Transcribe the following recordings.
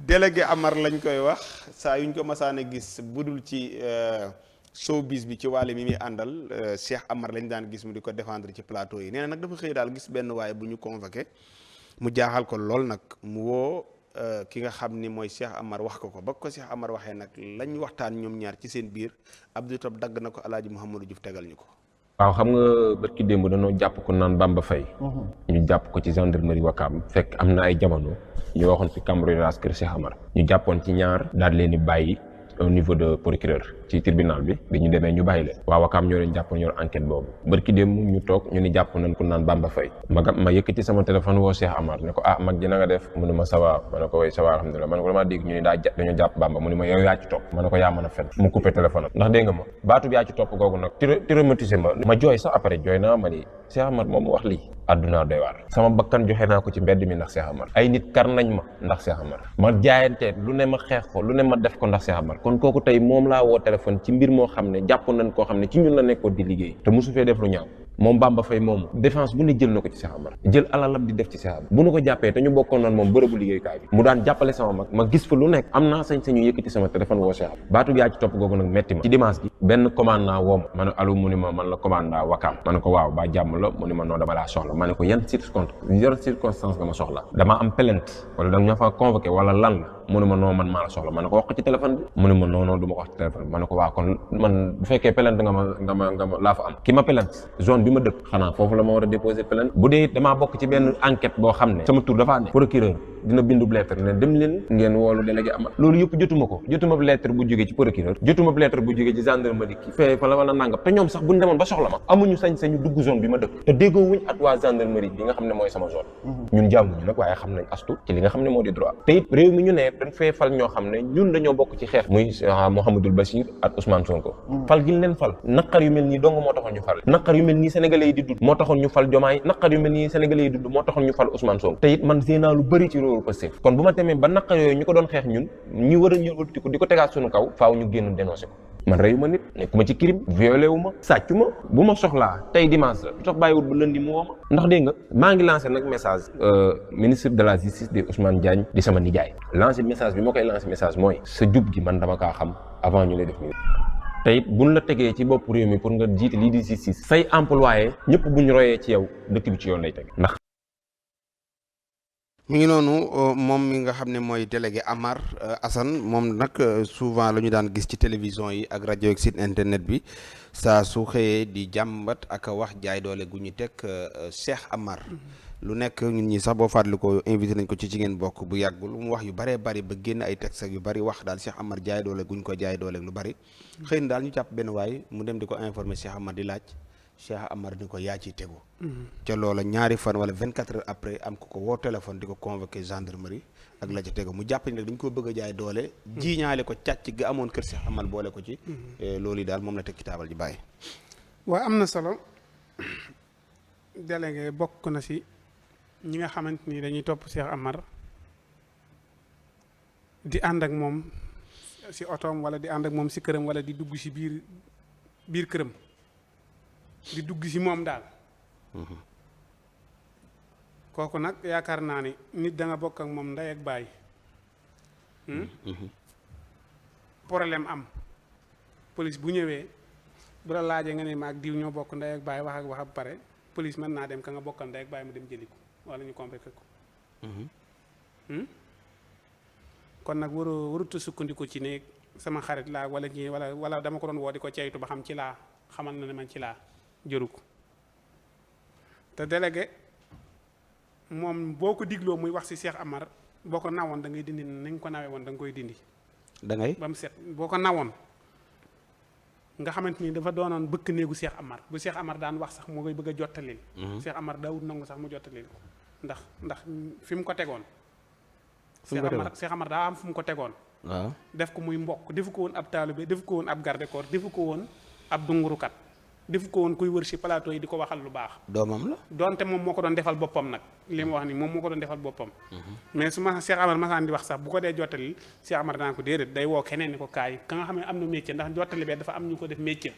délégué Amar lañ koy wax saa yuñ ko masaane gis budul ci showbiz bi ci wàll mi muy àndal Cheikh Amar lañ daan gis mu di ko défendre ci plateau yi nee na nag dafa xëy daal gis benn waaye bu ñu convoqué mu jaaxal ko lool nag mu woo ki nga xam ni mooy Cheikh Amar wax ko ba ko Cheikh Amar waxee nag lañ waxtaan ñoom ñaar ci seen biir Abdou Top dagg na ko Alaaji Mouhamadou Diouf tegal ñu ko. waaw xam nga barki démb dañoo jàpp ko naan Bamba Faye ñu jàpp ko ci gendarmerie Wakaam fekk am na ay jamono ñu waxoon fi cambriolage kër Cheikh Amar ñu jàppoon ci ñaar daal leen di bàyyi au niveau de procureur ci tribunal bi ñu demee ñu bàyyi leen waa Wakaam ñoo leen jàppoon yor enquête boobu barki démb ñu toog ñu ni jàpp nañ ko naan Bamba Faye ma yëkkati sama téléphone woo Cheikh Amar ne ko mag ji na nga def mu ne ma sawa ma ne ko way sawa alhamdulilah ma ne ko damaa dégg ñu ni dañoo jàpp Bamba mu ne ma yow yaa ci topp ma ne ko yaa mën a fen mu coupé téléphone ndax dégg nga ma baatu bi yaa ci topp googu nag traumatisé ma jooy sax après jooy naa ma ni Cheikh Amar moom wax lii àdduna doy waar sama bakkan joxe naa ko ci mbedd mi ndax Cheikh Amar ay nit kar nañ ma ndax Cheikh Amar ma jaayantee lu ne ma xeex ko lu ne ma def ko ndax Cheikh Amar kon kooku tey moom laa woo téléphone ci mbir moo xam ne jàpp nañ koo xam ne ci ñun la nekkoon di liggéey te mosu fee def lu ñaaw moom Bamba Faye moomu défense bu ne jël na ko ci Cheikh Amar jël alalam di def ci Cheikh Amar bu nu ko jàppee te ñu bokkoon noonu moom bërëbu liggéeykaay bi mu daan jàppale sama mag ma gis fa lu nekk am naa sañ-sañu yëkkati sama téléphone woo Cheikh Amar baatu yaa ci topp googu nag metti ma ci dimanche gi benn commandant woo ma ne allo mu ni ma man la commandant Wakaam ma ne ko waaw ba jàmm la mu ni ma noo dama laa soxla ma ne ko yan circonstance nga ma soxla dama am plainte wala da nga ñoo fa convoqué wala lan la mu ne ma non man maa la soxla ma ne ko wax ko ci téléphone bi mu ne ma non du ma ko wax ci téléphone bi ma ne ko waaw kon man bu fekkee plainte nga ma laa fa am ki ma plainte zone bi ma dëkk xanaa foofu la ma war a déposer plainte bu dee damaa bokk ci benn enquête boo xam ne sama tur dafaa ne procureur dina bindu lettre ne dem leen ngeen woolu délégué Amar loolu yëpp jotuma lettre bu jógee ci procureur jotuma lettre bu jógee ci gendarmerie ki fee fa la wala nangam te ñoom sax buñ demoon ba soxla ma amuñu sañ-sañu dugg zone bi ma dëkk te déggoo wuñ at waa gendarmerie bi nga xam ne mooy sama zone ñun jànguñu nag waaye xam nañ astu ci li nga xam ne moo di droit te it réew mi ñu ne dañ fee fal ñoo xam ne ñun dañoo bokk ci xeex muy Mouhamadoul Bachir ak Ousmane Sonko fal gi leen fal naqar yu mel nii dong moo taxoon ñu fal naqar yu mel nii sénégalais yi di dund moo taxoon ñu fal Diomaye naqar yu mel nii sénégalais yi dund moo taxoon ñu fal Ousmane Sonko te it man séenaa lu bëri ci loolu Pastef kon bu ma demee ba naqar yooyu ñu ko doon xeex ñun ñu war a ñëwatiku di ko tegaat suñu kaw faaw ñu génn dénoncé ko man reyu ma nit nekkuma ci crime violé wu ma sàccu ma bu ma soxlaa tey dimanche la lu tax bàyyiwut ba lundi mu woo ma ndax dégg nga maa ngi lancé nag message ministre de la justice di Ousmane Diagne di sama nijaay lancé message bi ma koy lancé message mooy sa jub gi man dama kaa xam avant ñu lay def nii te it buñ la tegee ci bopp réew mi pour nga jiite lii di justice say employé ñëpp buñ royee ci yow dëkk bi ci yoon lay teg ndax mi ngi noonu moom mi nga xam ne mooy délégué Amar Assane moom nag souvent la ñu daan gis ci télévision yi ak rajo ak site internet bi saa su xëyee di jàmbat ak wax jaay doole gu ñu teg Cheikh Amar lu nekk ñun ñi sax boo fàttali ko invité nañ ko ci ngeen bokk bu yàggul mu wax yu bëree bëri ba génn ay texte yu bëri wax daal Cheikh Amar jaay doole guñ ko jaay doole lu bëri xëy na daal ñu jàpp benn waay mu dem di ko informer Cheikh Amar di laaj Cheikh Amar ni ko yaa ciy tegu ca loola ñaari fan wala 24 heures après am ko woo téléphone di ko convoqué gendarmerie ak la ca tegu mu jàpp ni nag dañ ko bëgg a jaay doole jiiñaale ko càcc ga amoon kër Cheikh Amar boole ko ci loolu yi daal moom la teg ci taabal ji bàyyi waaw am na solo délégué bokk na si ñi nga xamante ni dañuy topp Cheikh Amar di ànd ak moom si otoom wala di ànd ak moom si këram wala di dugg si biir këram di dugg si moom daal kooku nag yaakaar naa ni nit da nga bokk ak moom ndey ak baay problème am police bu ñëwee bu la laajee nga ne ma ak diw ñoo bokk ndey ak baay wax ba pare police mën naa dem ka nga bokkal ndey ak baay mu dem jëli ko wala ñu convoqué ko kon nag waruta sukkandiku ci ne sama xarit laa wala ñi wala dama ko doon woo di ko ceytu ba xam ci laa xamal na ne man ci laa jëru ko te délégué moom boo ko digloo muy wax ci Cheikh Amar boo ko nawoon da ngay dindi nañ ko nawee woon da nga koy dindi da ngay ba mu set boo ko nawoon nga xamante ni dafa doonoon bëkk néegu Cheikh Amar bu Cheikh Amar daan wax sax moo koy bëgg a jottalil Cheikh Amar daawut nangu sax mu jottalil ko ndax fi mu ko tegoon Cheikh Amar daa am fu mu ko tegoon waaw def ko muy mbokk defu ko woon ab taalibe defu ko woon ab garde corps defu ko woon ab dungurukat defu ko woon kuy wër si plateau yi di ko waxal lu baax doomam la donte moom moo ko doon defal boppam nag li ma wax ni moom moo ko doon defal boppam mais su ma Cheikh Amar masaan di wax sax bu ko dee jottali Cheikh Amar daan ko déedéet day woo keneen ni ko kaay ka nga xam ne am na métier ndax jottali bee dafa am ñu ko def métier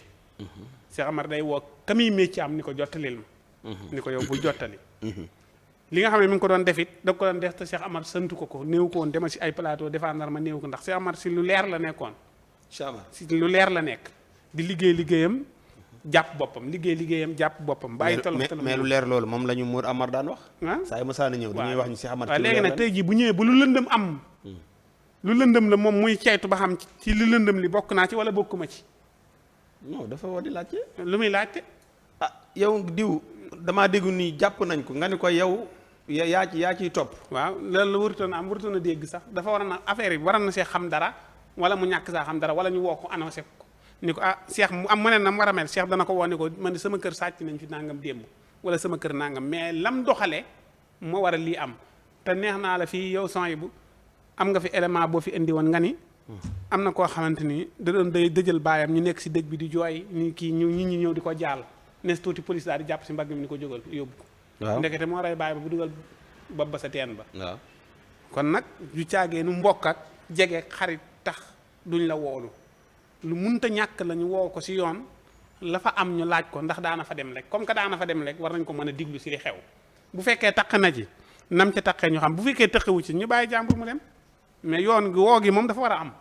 Cheikh Amar day woo kamiy métier am ni ko jottalil ma ni ko yow bu jottali li nga xam ne mi ngi ko doon def it da ko doon def te Cheikh Amar santu ko néew ko woon demal si ay plateau défendre ma néew ko ndax Cheikh Amar si lu leer la nekkoon. Cheikh Amar si lu leer la nekk di liggéeyam jàpp boppam liggéeyam jàpp boppam. bàyyi tolof tolof mais lu leer loolu moom la ñu Mour Amar daan wax. ah saa yu ma saa na ñëw dañuy wax ñu Cheikh Amar. waaw léegi nag tey jii bu ñëwee bu lu lëndëm am. lu lëndëm la moom muy ceytu ba xam ci lu lëndëm li bokk naa ci wala bokkuma ci. non dafa war di laajte. lu muy laajte. ah yow diw damaa déggu nii jàpp nañ ko nga ni ko yow yaa ciy topp. waaw loolu la warutoon am warutoon a dégg sax dafa war na affaire yi waroon na see xam dara wala mu ñàkk saa xam dara wala ñu woo ko annoncé ko ni ko Cheikh mu am mu ne na mu war a mel Cheikh dana ko woo ni ko man sama kër sàcc nañ fi nangam démb wala sama kër nangam mais lam doxalee moo war a lii am te neex naa la fii yow son yi bu am nga fi élément boo fi indi woon nga ni. am na koo xamante ni da doon day dëjël baayam ñu nekk si dëj bi di jooy ni kii ñu ñi ñëw di ko jaal nes tuuti police daal di jàpp si mbagg mi ni ko jógal yóbbu ko. waaw ndekete moo rey baay ba bu dugal bopp ba sa teen ba. waaw kon nag ju caagee nu mbokk ak jege xarit tax duñ la woolu lu munta ñàkk la ñu woo ko si yoon la fa am ñu laaj ko ndax daana fa dem rek comme que daana fa dem rek war nañ ko mën a diglu si li xew bu fekkee taq na ci nam ca taqee ñu xam bu fekkee taqewu ci ñu bàyyi jàmbur mu dem mais yoon gi woo gi moom dafa war a am.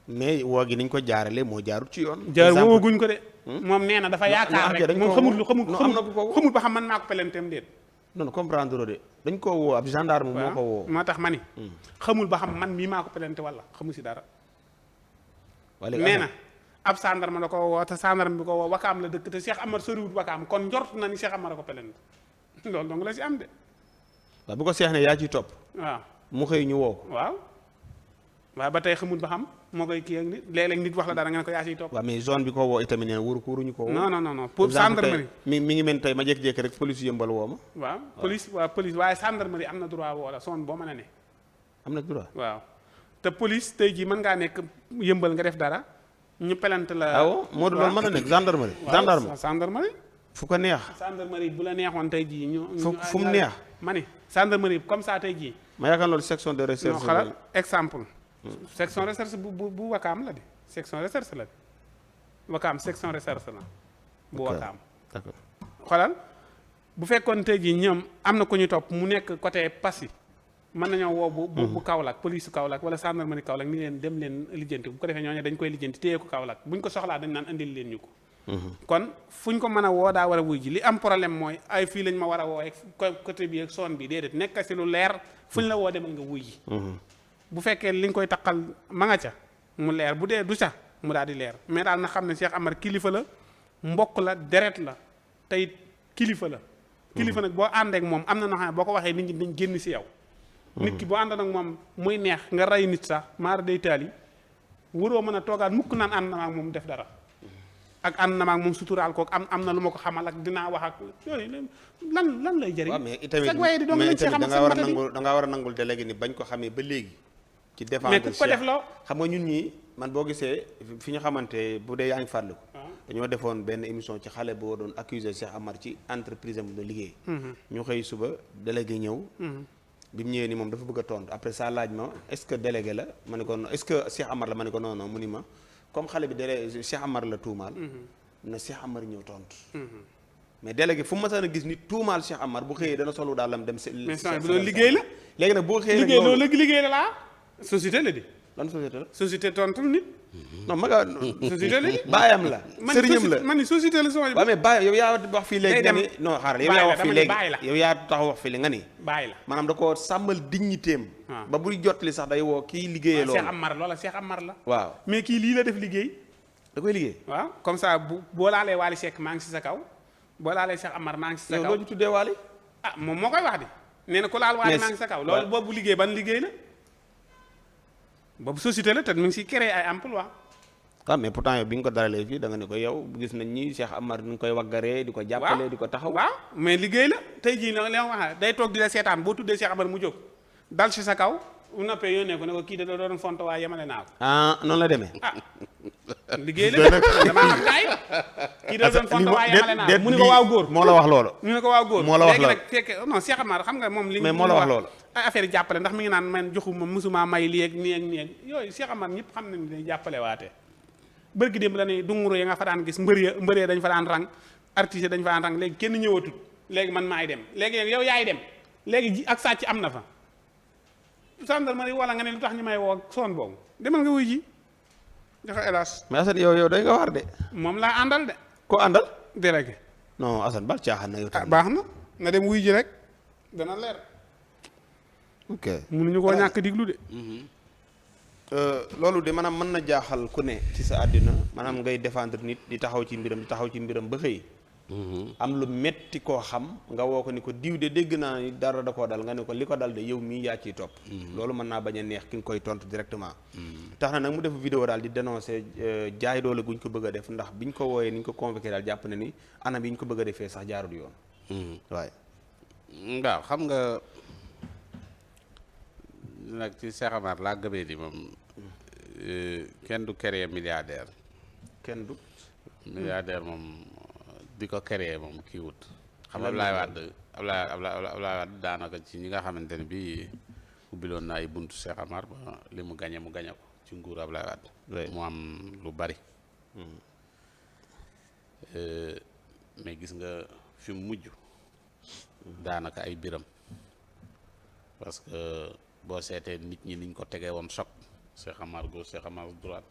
mais woo gi niñ ko jaarale moo jaarut ci yoon. jaar wooguñ ko de. moom nee na dafa yaakaar rek moom xamul ba xam man maa ko pelenteem déet. non comprendre de dañ koo woo ab gendarme moo ko woo. moo tax ma ni. xamul ba xam man mii maa ko pelente wala xamul si dara. nee na ab gendarme la ko woo te gendarme bi ko woo Wakaam la dëkk te Cheikh Amar soriwut Wakaam kon njort na ni Cheikh Amar a ko pelente loolu dong la si am de. waaw bu ko seex ne yaa ciy topp. waaw mu xëy ñu woo ko. waaw ba tey xamul ba xam moo koy kii ak nit léeg-léeg nit wax la dara nga ne ko yaa ciy topp. waaw mais zone bi ko woo itamit nee na waruñu ko woo. non pour gendarmerie mi ngi mel tey ma jékki-jékki rek police yëmbal woo ma. waaw police waaye gendarmerie am na droit woo la zone boo mën a ne. am na droit waaw te police tey jii mën ngaa nekk yëmbal nga def dara ñu pelante la. waaw moo du loolu mën a nekk gendarmerie. gendarmerie fu ko neex. gendarmerie bu la neexoon tey jii ñu. fu mu neex. ma ni gendarmerie comme ça tey jii. ma yaakaar loolu section de recherche. non xalal exemple. section recherche bu Wakaam la di section recherche la di Wakaam section recherche la. bu Wakaam. d'accord xolal bu fekkoon tey jii ñoom am na ku ñu topp mu nekk côté Passy mën nañoo woo bu Kaolack police Kaolack wala gendarmerie Kaolack ni leen dem leen lijjanti bu ko defee ñooñu dañ koy lijjanti téye ko Kaolack buñ ko soxlaa dañ naan indil leen ñu ko. kon fuñ ko mën a woo daa war a wuy ji li am problème mooy ay fii lañ ma war a woo ak côté bi ak zone bi déedéet nekk si lu leer fuñ la woo demal nga wuy ji. bu fekkee li nga koy taqal ma nga ca mu leer bu dee du ca mu daal di leer mais daal na xam ne Cheikh Amar kilifa la mbokk la deret la tey kilifa la. kilifa nag boo ànd ak moom am na noo xam ne boo ko waxee nit ñi dañ génn si yow. nit ki boo ànd ak moom muy neex nga rey nit sax maar day taal yi waroo mën a toogaat mukk naan ànd na ma ak moom def dara. ak ànd na ma ak moom suturaal ko am na lu ma ko xamal ak dinaa wax ak yooyu lan lay jëriñ. waaw mais itamit da ngaa war a nangul délégué ni bañ ko xamee ba léegi. ci défense mais ku ko def loo xam nga ñun ñii man boo gisee fi ñu xamante bu dee yaa ngi fàttaliku. dañoo defoon benn émission ci xale boo doon accusé Cheikh Amar ci entreprise am de liggéey. ñu xëy suba délégué ñëw. bi mu ñëwee ni moom dafa bëgg a tontu après ça laaj ma est-ce que délégué la ma ne ko est-ce que Cheikh Amar la ma ne ko non mu ni ma. comme xale bi délégué Cheikh Amar la tuumaal. na Cheikh Amar ñëw tontu. mais délégué fu mu mësaan a gis ni tuumaal Cheikh Amar bu xëyee dana solu daalam dem. mais loolu liggéey la. léegi nag boo xëyee liggéey loolu liggéey la laa. société la di. lan société la. société tontul nit. non ma nga. société la di. baayam la. sëriñam la man ni société la sooy. waaw mais baay yow yaa wax fii léegi nga ni non xaaral yow yaa wax fii léegi la yow yaa taxaw wax fii léegi nga ni. baay la maanaam da koo sàmmal dignitéem. ba buy jotli sax day woo kii liggéeyee loolu. Cheikh Amar loola Cheikh Amar la. waaw mais kii lii la def liggéey. da koy liggéey. waaw comme ça boo laalee Waly Seck maa ngi si sa kaw boo laalee Cheikh Amar maa ngi si sa kaw yow loo ci tuddee Waly. ah moom moo koy wax di nee na ku laal Waly maa ngi sa kaw loolu boobu liggéey ban liggéey la boobu société la te mu ngi si créé ay emploi. ah mais pourtant yow bi nga ko daralee fii da nga ne ko yow gis nañ ni Cheikh Amar ni nga koy waggaree di ko jàppale di ko taxaw. waaw mais liggéey la tey jii li ma wax day toog di la seetaan boo tuddee Cheikh Amar mu jóg dal si sa kaw bu noppee yónnee ko ne ko kii da doon fonto waa yemale naa ko. ah noonu la demee. ah liggéey la damaa xam gaay kii da doon fonto waa yemale naa ko mu ne ko waaw góor moo la wax loolu. mu ne ko waaw góor moo la wax léegi loolu nag fekk non Cheikh Amar xam nga moom li mais moo la wax loolu. ay affaire yi jàppale ndax mi ngi naan man joxuma musuma may lii ak nii ak nii ak yooyu Cheikh Amar ñëpp xam nañ ne jàppale waate bërki démb la ne dunguru ya nga fa daan gis mbër ya dañ fa daan rang artiste dañ fa daan rang léegi kenn ñëwatut léegi man maay dem léegi yow yaay dem léegi ji ak sàcc am na fa gendarmerie wala nga ne lu tax ñu may woo soon boobu demal nga wuy ji joxe hélas. mais Assane yow day nga war de. moom laa àndal de. ko àndal. délégué. non Assane bal caaxaan na yow tamit. baax na dem wuy ji rek dana leer. ok mënuñu koo ñàkk diglu de. loolu de maanaam mën na jaaxal ku ne ci sa àddina maanaam ngay défendre nit di taxaw ci mbiram ba xëy. am lu metti koo xam nga woo ko ni ko diw de dégg naa ni dara da koo dal nga ne ko li ko dal de yow mii yaa ciy topp. loolu mën naa bañ a neex ki nga koy tontu directement. tax na nag mu def vidéo daal di dénoncer jaay doole guñ ko bëgg a def ndax biñ ko wooyee ni ñu ko convoqué daal jàpp na ni anam yi ñu ko bëgg a defee sax jaarul yoon. waaye. waaw xam nga nag ci Cheikh Amar laa gëmee ni moom kenn du créer milliardaire. kenn du. milliardaire moom. di ko créer moom kii wut xam nga Ablaye Wade daanaka ci ñi nga xamante ne bii ubbiloon na ay buntu Cheikh Amar ba li mu gañe ko ci nguur Ablaye Wade mu am lu bari mais gis nga fi mu mujj daanaka ay biram parce que boo seetee nit ñi niñ ko tegee woon choc Cheikh Amar gauche Cheikh Amar droite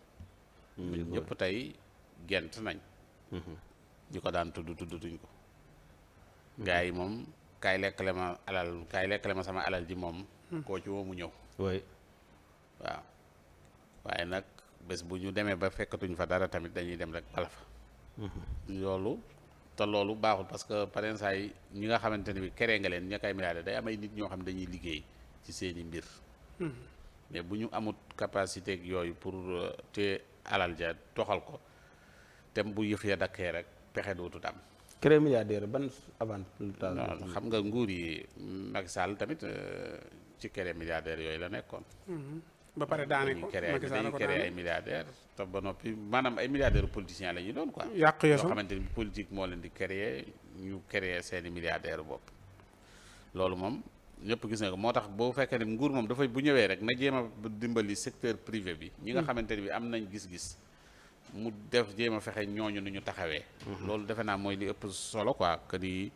ñun ñëpp tey gent nañ ñi ko daan tuddatuñ ko gars yi moom kaay lekkale ma sama alal ji moom koo ci woo mu ñëw waaw waaye nag bés bu ñu demee ba fekkatuñ fa dara tamit dañuy dem rek bala fa loolu baaxul parce que par exemple saa yi ñi nga xamante ne bi keree nga leen ña kay milliardaire day am ay nit ñoo xam ne dañuy liggéey ci seeni mbir mais bu ñu amut capacité ak yooyu pour te alal ja toxal ko tem bu yëf ya dakkee rek pexe dootut am. créer milliardaire ban avant. xam nga nguur yi Macky Sall tamit ci créer milliardaire yooyu la nekkoon. ba pare daane ko Macky Sall ko créer ay milliardaire te ba noppi maanaam ay milliardaires politiciens la ñu doon quoi. yàq yeesu yoo xamante ni politique moo leen di créer ñu créer seeni milliardaire bopp. loolu moom ñëpp gis na ko moo tax boo fekkee ne nguur moom dafay bu ñëwee rek na jéem a dimbali secteur privé bi. ñi nga xamante ne bi am nañ gis-gis. mu def jéem a fexe ñooñu nu ñu taxawee. loolu defe naa mooy li ëpp solo quoi que ni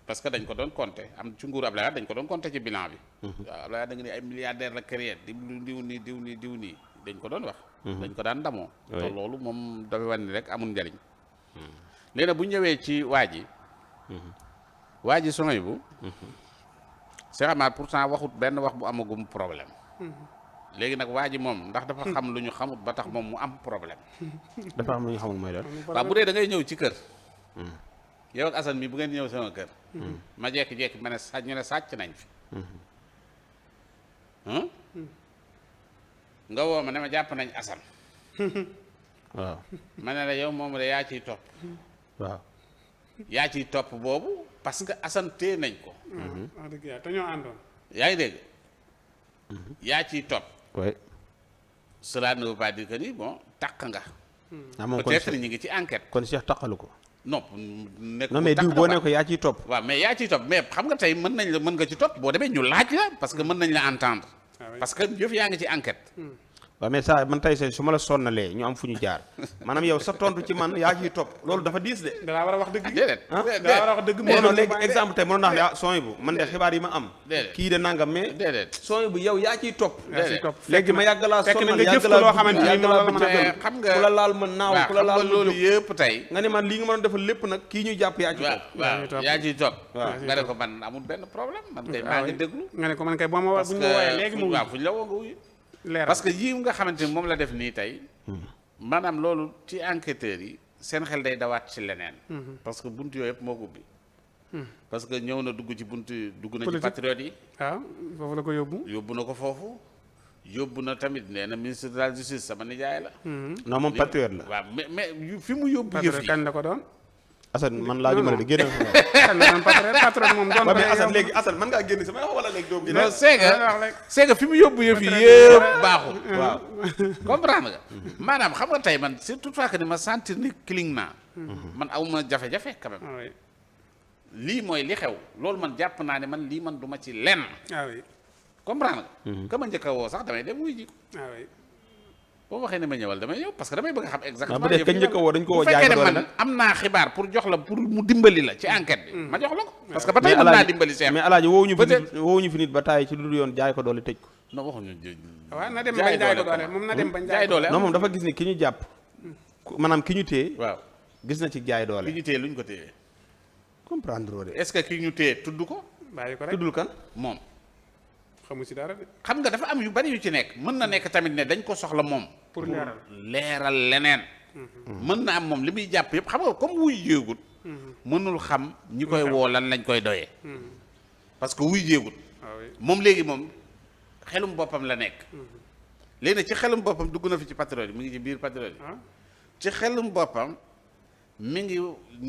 parce que dañ ko doon compter am ci nguuru Ablaye dañ ko doon compter ci bilan bi. waaw Ablaye da nga ni ay milliardaire la créé diw nii dañ ko doon wax. dañ ko daan ndamoo. te loolu moom dafa wan ni rek amul njariñ. léegi nag bu ñëwee ci waa ji songay bu. Cheikh Amar pourtant waxut benn wax bu amagum problème. léegi nag waa ji moom ndax dafa xam lu ñu xamut ba tax moom mu am problème. dafa am lu ñu xamul mooy daal. waaw bu dee da ngay ñëw ci kër. yow ak Assane mi bu ngeen ñëw sama kër. ma jekki-jekki ma ne ñu ne sàcc nañ fi. nga woo ma ne ma jàpp nañ Assane. waaw. ma ne la yow moom de yaa ciy topp. waaw. yaa ciy topp boobu parce que Assane téye nañ ko. wax dëgg yàlla te ñoo àndoon. yaa ngi dégg. yaa ciy topp. oui. cela ne veut pas dire que ni bon taq nga. moom peut-être ñu ngi ci enquête. kon Cheikh taqalu ko. non nekk non mais diw boo ne ko yaa ciy topp. waaw mais yaa ciy topp mais xam nga tey mën nga ci topp boo demee ñu laaj la parce que mën nañ la entendre. parce que yëf yaa ngi ci enquête. waaw mais ça man tey su ma la sonnalee ñu am fu ñu jaar maanaam yow sa tontu ci man yaa ciy topp loolu dafa diis de. danaa war a wax dëgg. déedéet danaa war a wax dëgg. non léegi exemple tey mënoon naa wax sooy bu man de xibaar yi ma am. déedéet kii de nangam mais. déedéet sooy bu yow yaa ciy topp. léegi ma yàgg laa fekk na sonnal nga jëf yàgg loo laa xamante ni yàgg laa moom la bëgg xam nga ku la laal ma naaw ku la laal ma loolu jóg yëpp tey. nga ne man lii nga mën a defal lépp nag kii ñu jàpp yaa ci topp. waaw yaa ciy topp. waaw nga ne ko man amul benn problème man kay maa ngi déglu. nga ne ko man kay boo ma bu ñu ma wooyee léegi mu waaw fu ñu la woo nga wuyu. leeral parce que yii nga xamante ni moom la def nii tey. maanaam loolu ci enquêteurs yi seen xel day dawaat ci leneen. parce que buntu yooyu yëpp moo ko ubbi. parce que ñëw na dugg ci buntu dugg na ci patriote yi. waaw foofu la ko yóbbu. yóbbu na ko foofu. yóbbu na tamit nee na ministre de la justice sama nijaay la. non moom patriote la. waaw mais fi mu yóbbu yëf yi kañ la ko doon. Assane man laa jumale di génne sama kan la doon patriote moom doon. waaw mais Assane léegi Assane man ngaa génne sama wax wala léegi doo génne. non c'est que fi mu yóbbu yëf yi yëpp baaxul. waaw comprendre nga. maanaam xam nga tey man c'est toutefois que ni ma sentir ni cling naa. man awma jafe-jafe quand même. lii mooy li xew loolu man jàpp naa ne man lii man du ma ci lenn. ah oui comprendre nga. ka ma njëkk a woo sax damay dem wuy ji. ah oui boo waxee ne ma ñëwal damay ñëw parce que damay bëgg a xam exactement. bu dee kañ njëkk a woo dañ ko woo bu jaay fekkee ko ne doole man am naa xibaar pour jox la pour mu dimbali la ci enquête bi. ma jox la ko parce que ba tey mën naa dimbali Cheikh. mais alaaji woowuñu fi nit ba taay ci lu dul yoon jaay ko doole tëj ko. non waxuñu waaw na dem bañ jaay ko doole moom na dem bañ jaay doole. non moom dafa gis ni ki ñu jàpp maanaam ki ñu téye. waaw gis na ci jaay doole. ki ñu téye luñ ko téye. comprendre de. est-ce que ki ñu téye tudd ko. bàyyi ko rek tuddul kan. moom. xamu si dara de. xam nga dafa am yu bari yu ci nekk mën na nekk tamit ne dañ ko soxla moom. pour leeral leneen. mën na am moom li muy jàpp yëpp xam nga comme wuy jéegut. mënul xam ñi koy woo lan lañ koy doyee. parce que wuy jéegut. moom léegi moom xelum boppam la nekk. léegi nag ci xelum boppam dugg na fi ci patriote yi mi ngi ci biir patriote yi. ci xelum boppam mi ngi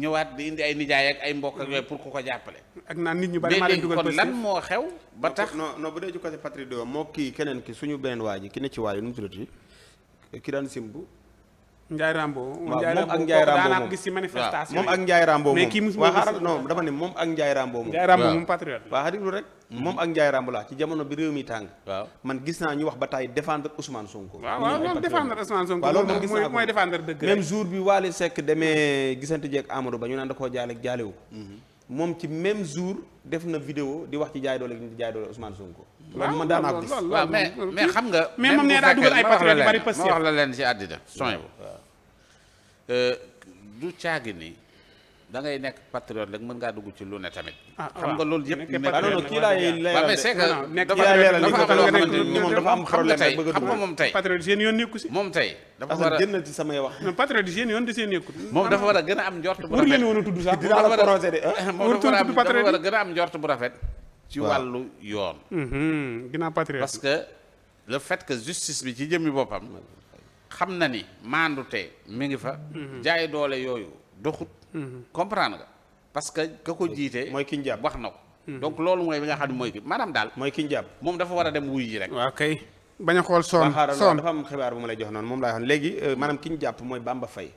ñëwaat di indi ay nijaay ak ay mbokk ak yooyu pour ku ko jàppale. ak naan nit ñu bari maa leen dugal kon lan moo xew ba tax. non bu dee ci côté patriote moo kii keneen ki suñu benn waa ji ki ne ci waale nu mu tuddati ki daan simbu. Ndiaye Rambo. moom ak Ndiaye Rambo daanaka gis ci manifestation moom ak Ndiaye Rambo moom mais kii waa xaaral non dama ne moom ak Ndiaye Rambo moom. Ndiaye Rambo moom patriote. waa xarit lu rek. moom ak Ndiaye Rambo laa ci jamono bi réew mi tàng. waaw man gis naa ñu wax ba tey défendre Ousmane Sonko. waaw loolu défendre Ousmane Sonko. waaw loolu moom gis naa ko mooy défendre dëgg rek. même jour bi Waly Seck demee gisante jeeg Amadou Ba ñu naan da koo jaale jaalewu ko. moom ci même jour def na vidéo di wax ci jaay doole gi di jaay doole Ousmane Sonko. loolu man daan naa ko gis waaw mais xam nga. mais moom nee daa dugal ay patriote yu bari ma wax la leen ci àddina soñ bu du caagi ni da ngay nekk patriote rek mën ngaa dugg ci lu ne tamit. xam nga loolu yëpp. kii laay leeral mais c'est que dafa am problème rek bëgg a xam nga moom tey. patriote seen yoon nekku si. moom tey dafa war a génn ci samay wax. non patriote seen yoon di seen nekkut. moom dafa war a gën a am njort bu pour rafet. leen woon a tudd sax. dinaa la prononcé de moom dafa war a gën a am njort bu rafet. ci wàllu yoon. ginnaaw patriote. parce que le fait que justice bi ci jëmmi boppam xam na ni maandute mi ngi fa. jaay doole yooyu doxut. comprendre nga parce que ka ko jiite. mooy ki ñu jàpp wax na ko. donc loolu mooy bi nga xam ne mooy ki maanaam daal. mooy ki ñu jàpp moom dafa war a dem wuy ji rek. waaw kay bañ a xool soon dafa am xibaar bu ma lay jox noonu moom laay wax léegi maanaam ki ñu jàpp mooy Bamba Faye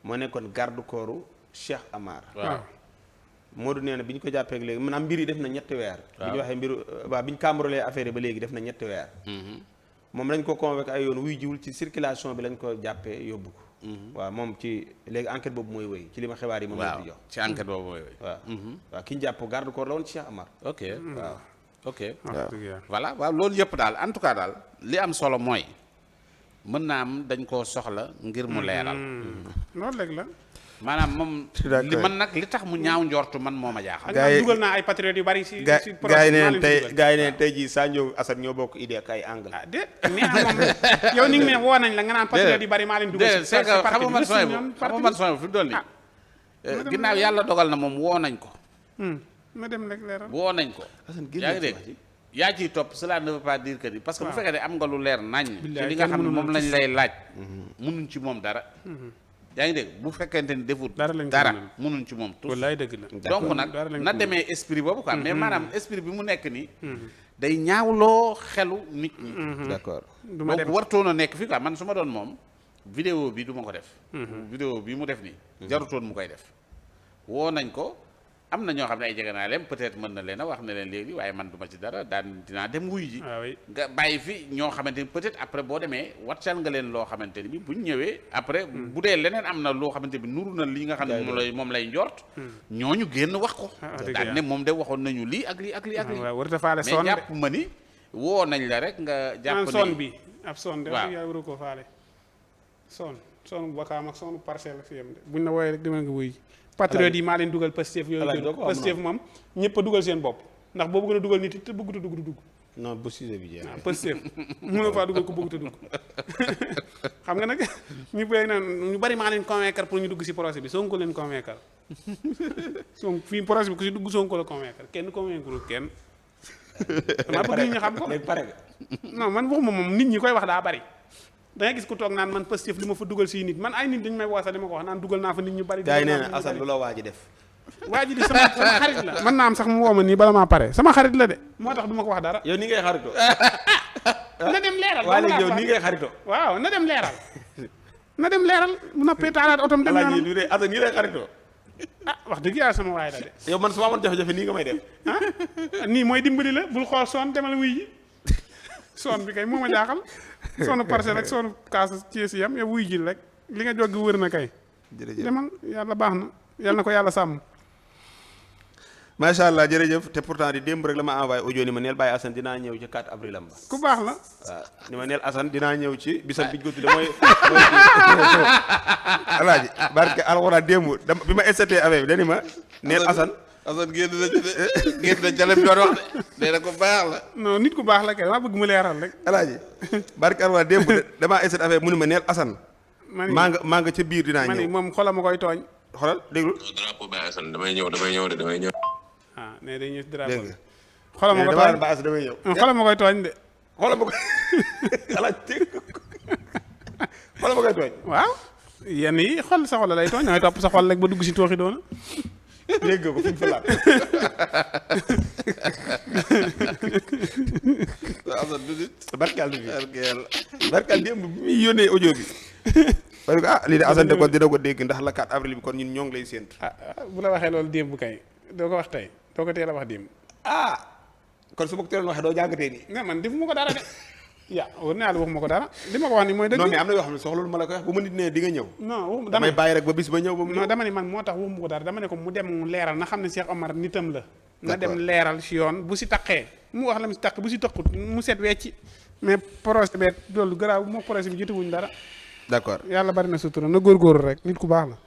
moo nekkoon garde corps Cheikh Amar. waaw Modou nee na bi ñu ko jàppee léegi maanaam mbir yi def na ñetti weer. bi ñu waxee mbiru waaw bi ñu cambrolé affaire yi ba léegi def na ñetti weer. moom lañ ko convoqué ay yoon wuy jiwul ci circulation bi lañ ko jàppee yóbbu ko. waaw moom ci léegi enquête boobu mooy wéy ci li ma xibaar yi moom la di jox. ci enquête boobu mooy wéy. waaw ki ñu jàpp garde corps la woon Cheikh Amar. ok waaw ok. waaw voilà waaw loolu yëpp daal en tout cas daal li am solo mooy mën naa am dañ koo soxla ngir mu leeral. loolu léegi la. maanaam moom li man nag li tax mu ñaaw njortu man moo ma jaaxal. gaa yi dugal naa ay patriotes yu bari si si gaa yi neen tey jii Sadio Assane ñoo bokk idée ak ay angle. ah déet mais moom yow ni nga ne woo nañ la nga naan patriotes yu bari maa leen dugal si xam nga man sooy bu fi dool ni ginnaaw yàlla dogal na moom woo nañ ko. ma dem rek leeral woo nañ ko. yaa ngi dégg yaa ciy topp cela ne veut pas dire que ni parce que bu fekkee ne am nga lu leer nañ ci li nga xam ne moom lañ lay laaj mënuñ ci moom dara. yaa ngi dégg bu fekkente ni defut dara mënuñ ci moom tous wallaay dëgg la donc nag na demee esprit boobu quoi mais maanaam esprit bi mu nekk nii day ñaawloo xelu nit ñi d'accord donc wartoon a nekk fii quoi man su ma doon moom vidéo bi du ma ko def vidéo bi mu def nii jarutoon mu koy def woo nañ ko am na ñoo xam ne ay jege naa leen peut-être mën na leen a wax ne leen léegi waaye man duma ci dara daan dinaa dem wuy ji nga bàyyi fi ñoo xamante ni peut-être après boo demee wàccal nga leen loo xamante ni bi buñ ñëwee après bu dee leneen am na loo xamante bi nuru na li nga xam ne moom lay njort ñooñu génn wax ko daan ne moom de waxoon nañu lii ak lii ak lii ak lii mais jàpp ma ni woo nañ la rek nga jàpp ni son bi ab son de yaa waru ko faale son bu Wakaam ak son Parcelles ak yem de buñ la wooyee rek demal nga wuy ji patriote yi maa leen dugal Pastef yooyu Pastef moom ñëpp a dugal seen bopp ndax boo bëgg a dugal nit te bëggut a dugg du dugg non bu sujet bi jeex Pastef mënoo faa dugal ko bëggut a dugg xam nga nag ñu bëgg naan ñu bari maa leen convaincre pour ñu dugg si projet bi Sonko leen convaincre Sonko fii projet bi ku si dugg Sonko la convaincre kenn convaincre kenn damaa bëgg nit ñi xam ko non man waxuma moom nit ñi koy wax daa bari da ngay gis ku toog naan man Pastef li ma fa dugal si nit man ay nit dañu may woo sax dama ko wax naan dugal naa fa nit ñu bari. gars yi nee na Assane lu la waa ji def. waa ji di sama xarit la mën naa am sax mu woo ma nii bala maa pare sama xarit la de moo tax du ma ko wax dara. yow ni ngay xaritoo. na dem leeral. waa léegi yow ni ngay xaritoo. waaw na dem leeral. na dem leeral mu noppee taalaat otom dem yoonam. alaaji Assane nii lay xaritoo. ah wax dëgg yàlla sama waay la de. yow man su ma amoon jafe-jafe nii nga may def. nii mooy dimbali la bul xool soon demal wuy ji soon bi kay moo ma jaaxal. soonu Parcelles ak soonu Kaas Thiès yam yow wuy jil rek li nga joggi wër na kay. jërëjëf demal yàlla baax na yàlla na ko yàlla sàmm. macha allah jërëjëf te pourtant di démb rek la ma envoyé audio ni ma neel Baye Assane dinaa ñëw ci 4 avril am ba. ku baax la. waaw ni ma neel Assane dinaa ñëw ci bisam biñ ko tudde mooy alaaji barke alxuraan démb bi ma estaté affaire bi dani ma neel Assane génn na ci de génn na ca lam doon wax de nee na ko baax la. non nit ku baax la kay maa bëgg mu leeral rek. alaaji barke alxuraan démb damaa estaté affaire bi mu ni ma neel Assane maa nga ca biir dinaa ma ni ñëw moom xolam ma koy tooñ. xoolal déglu drapeau Baye Assane damay ñëw ah nee dañuy dégg drapeau. nga xolam ma ko damaa tooñ Baye Assane damay ñëw xolam ma koy tooñ de. xoolal ma ko alaaji dégg xoolal ma koy tooñ waaw yenn yi xol sa xol lay tooñ da ngay topp sa xol rek ba dugg si tooxi doona. dégg nga ko fi mu fa laal Assane du nit. barkal du fi barkal démb bi muy yónnee audio bi parce que lii de Assane de kon dina ko dégg ndax la 4 avril bi kon ñun ñoo ngi lay séentu bu la waxee loolu démb kay doo ko wax tey doo ko teel a wax démb. kon su ma ko teeloon waxee doo jàngatee nii ne man defuma ko dara de. ya wër na yàlla waxuma ko dara li ma ko wax ni mooy dëgg. non mais am na yoo xam ne soxla ma la koy wax bu ma nit nee di nga ñëw non waxuma damay bàyyi rek ba bis ba ñëw ba mu non dama ni man moo tax waxuma ko dara dama ne ko mu dem mu leeral na xam ne Cheikh Omar nitam la. na dem leeral si yoon bu si taqee mu wax la mu si taq bu si taqut mu set wecci mais projet bee loolu garaaw moo projet bi jotewuñ dara. d'accord yàlla bari na sutura na góorgóorlu rek nit ku baax la.